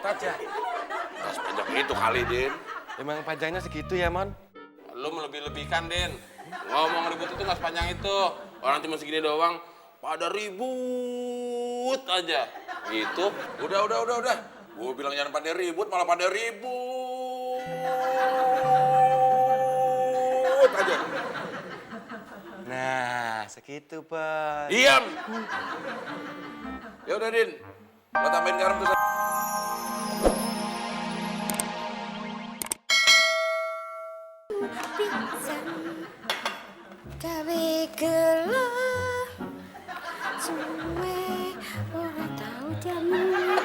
aja. Nggak sepanjang itu kali, Din. Emang panjangnya segitu ya, Mon? Lu melebih-lebihkan, Din. Ngomong ribut itu nggak sepanjang itu. Orang cuma segini doang, pada ribut aja. Gitu. Udah. Gue bilang jangan pada ribut, malah pada ribut aja. Nah, segitu, Bos. Diam. Ya udah, Din. Lo tambahin garam tuh. Gawe gelah suwe ora tau jamu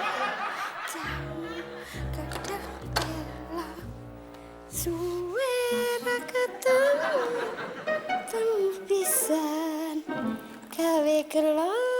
kadang gelah suwe ra ketemu pisan gawe gelah.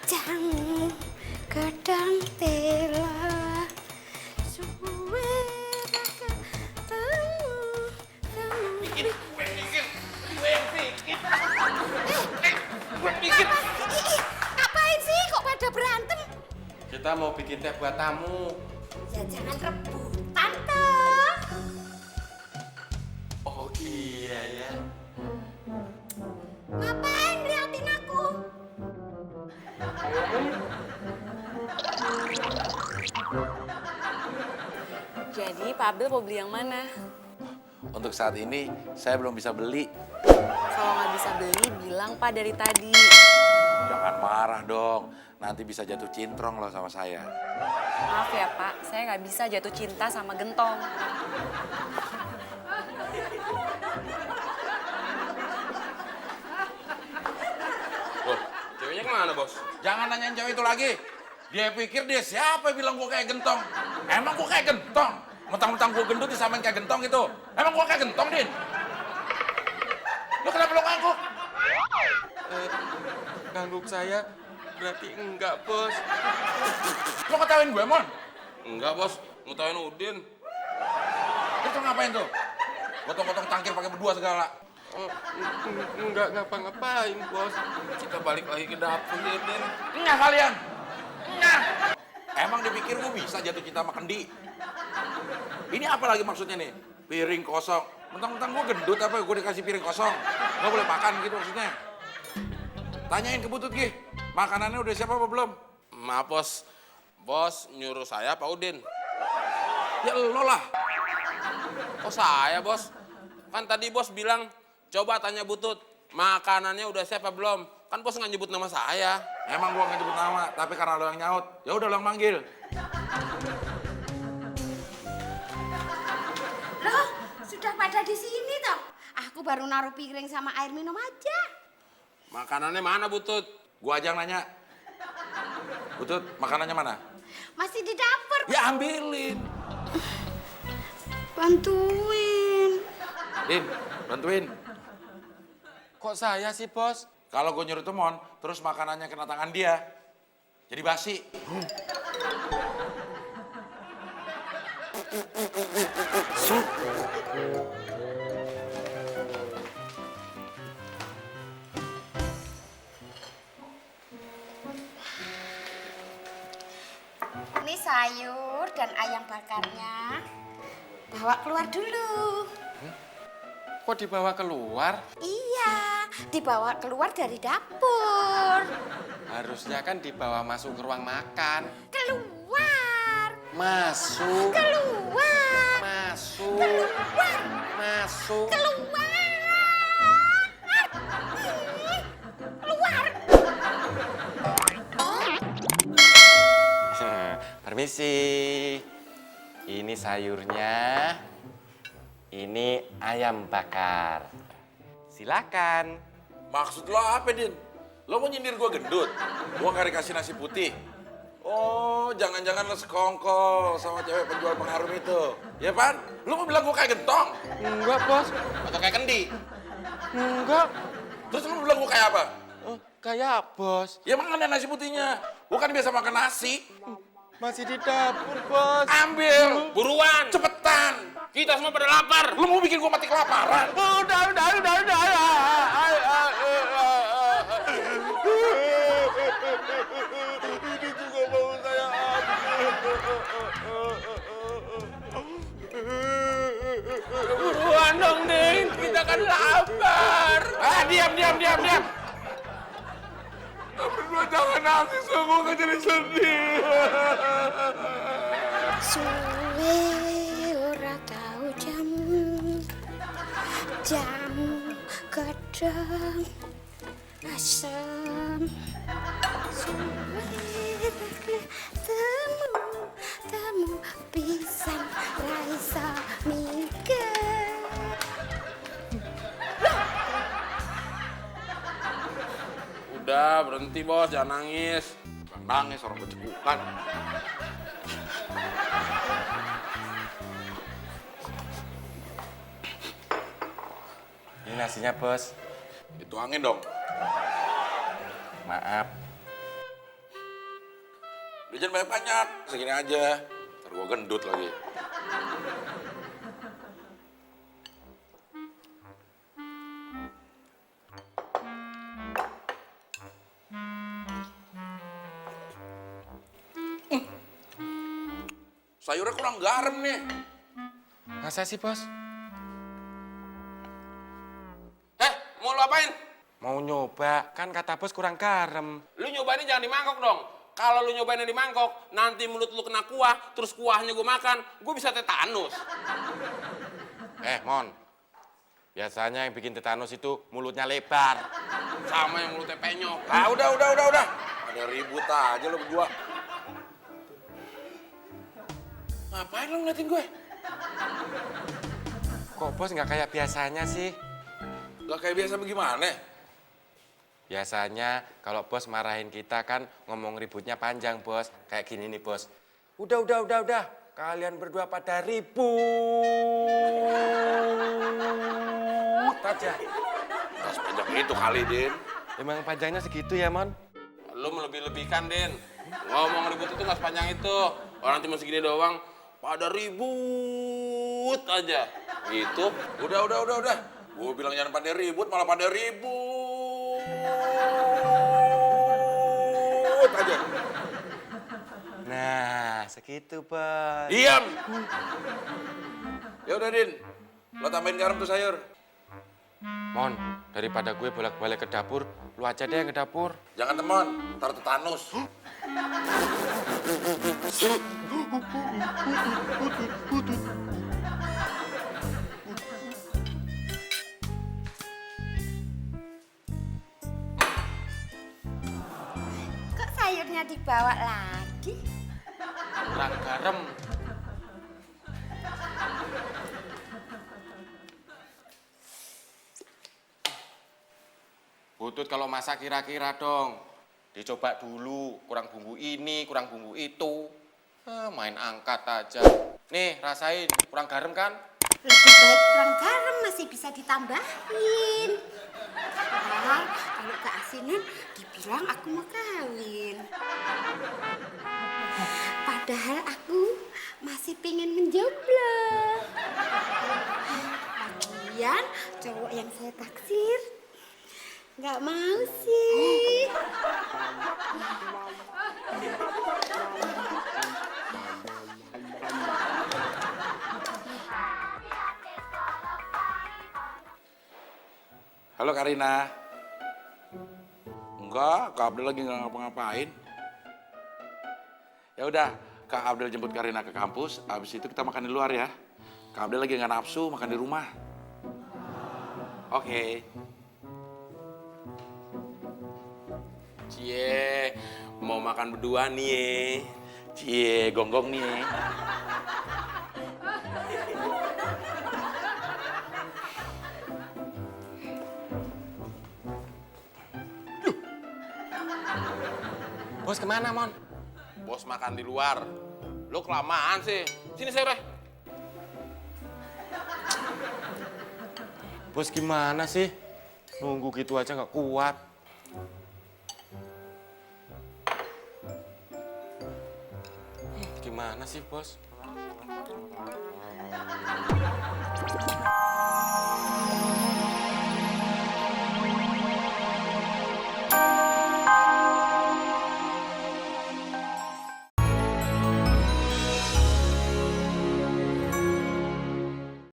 Jamu kadang tela suwe ra ketemu Ngapain sih kok pada berantem? Kita mau bikin teh buat tamu. Ya jangan rebutan toh. Oh iya ya. Ngapain liatin aku? Jadi Pak Abdul mau beli yang mana? Untuk saat ini, saya belum bisa beli. Kalau nggak bisa beli, bilang Pak dari tadi. Jangan marah dong. Nanti bisa jatuh cintrong loh sama saya. Maaf ya Pak, saya nggak bisa jatuh cinta sama gentong. Bos, ceweknya kemana, Bos? Jangan nanyain cewek itu lagi. Dia pikir dia siapa yang bilang gua kayak gentong. Emang gua kayak gentong? Mentang-mentang gua gendut disamain kayak gentong gitu. Emang gua kayak gentong, Din? Lu kenapa lu ngangguk? Ngangguk saya berarti enggak, Bos. Lu ketawain gue, Mon? Enggak, Bos. Ngetawain Udin. Itu ngapain tuh? Gotong-gotong cangkir pakai berdua segala. Enggak ngapa-ngapain, Bos. Kita balik lagi ke dapur, Din. Enggak kalian? Enggak. Emang dipikir gue bisa jatuh cinta sama Kendi? Ini apa lagi maksudnya nih? Piring kosong. Mentang-mentang gue gendut apa gue dikasih piring kosong? Gak boleh makan gitu maksudnya? Tanyain ke Butut, Gih. Makanannya udah siapa apa belum? Maaf, Bos. Bos nyuruh saya Pak Udin. Ya lo lah. Kok saya, Bos? Kan tadi Bos bilang, coba tanya Butut. Makanannya udah siap apa belum? Kan Bos nggak nyebut nama saya. Emang gua nggak nyebut nama, tapi karena lo yang nyaut. Ya udah lo yang manggil. Loh, sudah pada di sini toh? Aku baru naruh piring sama air minum aja. Makanannya mana, Butut? Gua aja yang nanya. Butut, makanannya mana? Masih di dapur. Ya ambilin. Bantuin. Din, bantuin. Kok saya sih, Bos? Kalau gue nyuruh Temon, terus makanannya kena tangan dia, jadi basi. Ini sayur dan ayam bakarnya. Bawa keluar dulu. Kok dibawa keluar? Iya, dibawa keluar dari dapur. Harusnya kan dibawa masuk ke ruang makan. Keluar. Masuk. Keluar. Masuk. Keluar. Masuk. Keluar. Keluar. Permisi. Ini sayurnya. Ini ayam bakar. Silakan. Maksud lo apa, Din? Lo mau nyindir gue gendut? Gue gak dikasih nasi putih. Oh, jangan-jangan lo sekongkol sama cewek penjual pengharum itu. Ya, Pan? Lo mau bilang gue kayak gentong? Enggak, Bos. Atau kayak kendi? Enggak. Terus lu bilang gua kayak apa? Oh, kayak bos. Ya mana nasi putihnya? Gua kan biasa makan nasi. Masih di dapur, bos. Ambil. Buruan, Cepetan. kita semua pada lapar. Lu mau bikin gua mati kelaparan? Udah. Ini juga mau saya Buruan dong, Din. Kita kan lapar. Ah, diam. Berdua jangan nangis, gua gak jadi sedih. Suwe ora tau jamu gedang asam. Suwe temu pisang ra iso mikir. Udah, berhenti bos, jangan nangis. Nangis orang becekukan. Ini nasinya, bos. Itu angin dong. Maaf. Udah jangan banyak-banyak. Segini aja. Ntar gua gendut lagi. Sayurnya kurang garam nih. Masa sih, bos? Mau lu apain? Mau nyoba, kan kata bos kurang garam. Lu nyobainnya jangan di mangkok dong. Kalau lu nyobainnya di mangkok, nanti mulut lu kena kuah, terus kuahnya gue makan, gue bisa tetanus. Mon. Biasanya yang bikin tetanus itu mulutnya lebar. Sama yang mulutnya penyok. Ah, udah. Ada ribut aja lo berdua. Ngapain lo ngeliatin gue? Kok bos nggak kayak biasanya sih? Gak kayak biasa bagaimana? Biasanya kalau bos marahin kita kan ngomong ributnya panjang, bos. Kayak gini nih, bos. Udah. Kalian berdua pada ribut aja. Gak sepanjang itu kali, Din. Emang panjangnya segitu ya, Mon? Lu melebih-lebihkan, Den. Ngomong ribut itu nggak sepanjang itu. Orang cuma segini doang, pada ribut aja. Gitu. Udah. Gue bilang jangan pada ribut, malah pada ribut aja. Nah, segitu, bos. Diam. Ya udah, Din. Lo tambahin garam tuh sayur. Mon, daripada gue bolak-balik ke dapur, lu aja deh yang ke dapur. Jangan teman, ntar tetanus. Kok sayurnya dibawa lagi? Kurang garam. Butut kalau masak kira-kira dong. Dicoba dulu, kurang bumbu ini, kurang bumbu itu. Main angkat aja. Nih, rasain. Kurang garam kan? Lebih baik kurang garam, masih bisa ditambahin. Ntar kalau keasinan dibilang aku mau kawin. Padahal aku masih pengen menjomblo. Lagian cowok yang saya taksir nggak mau sih. Halo Karina. Enggak, Kak Abdel lagi nggak ngapa-ngapain. Ya udah, Kak Abdel jemput Karina ke kampus, habis itu kita makan di luar ya. Kak Abdel lagi nggak nafsu, makan di rumah. Oke. Cie, mau makan berdua nih. Cie, gonggong nih. Bos kemana, Mon? Bos makan di luar. Lu kelamaan sih. Sini saya, Reh. Bos gimana sih? Nunggu gitu aja nggak kuat. Gimana sih, Bos?